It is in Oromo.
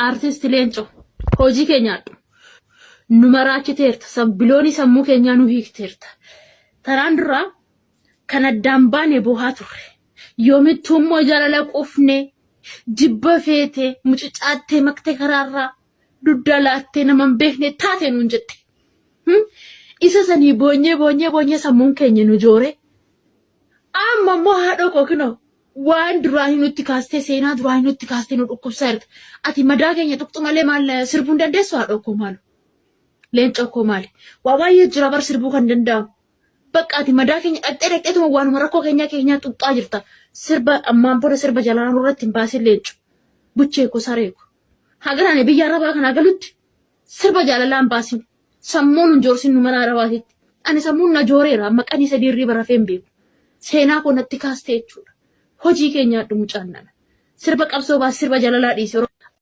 Artist Leencoo hojii kee nyaadhu. Nu maraachiteerta. Biloonii sammuu keenyaa nu hiikteerta. Taraan duraa kan addaan baane boohaa turre. Yoomittuu immoo jaalala quufne jibba feete mucucaattee maktee karaarraa dugda laattee nama hin beekne taate nuun jette. Isa sanii boonyee boonyee boonyee sammuun keenya nu joore. Amma immoo haadhoo koo kinoo waan duraanii nutti kaastee seenaa duraanii nutti kaastee nu dhukkubsaa jirta. Ati madaa keenya tuqxu malee maal sirbuu hin dandeessu haadhoo koo maalu. Leencoo koo maali? Waa baay'ee jira bar sirbuu kan danda'amu. Bakka ati madaa keenya dhaqxee dhaqxeetuma waanuma rakkoo keenyaa keenyaa tuqxaa jirta. Sirba ammaan booda sirba jalalaa nurratti hin baasin leencu. Buchee koo saree koo. Haga ani biyya arabaa kanaa galutti sirba jaalalaa hin baasin. Sammuun hin joorsin nu mana arabaatitti. Ani sammuun na jooreera amma qanii sadii irriiba rafee hin beeku. Seenaa koo natti kaastee jechuudha. Hojii kee nyaadhu mucaan nana. Sirba qabsoo baasi sirba jalalaa dhiisi.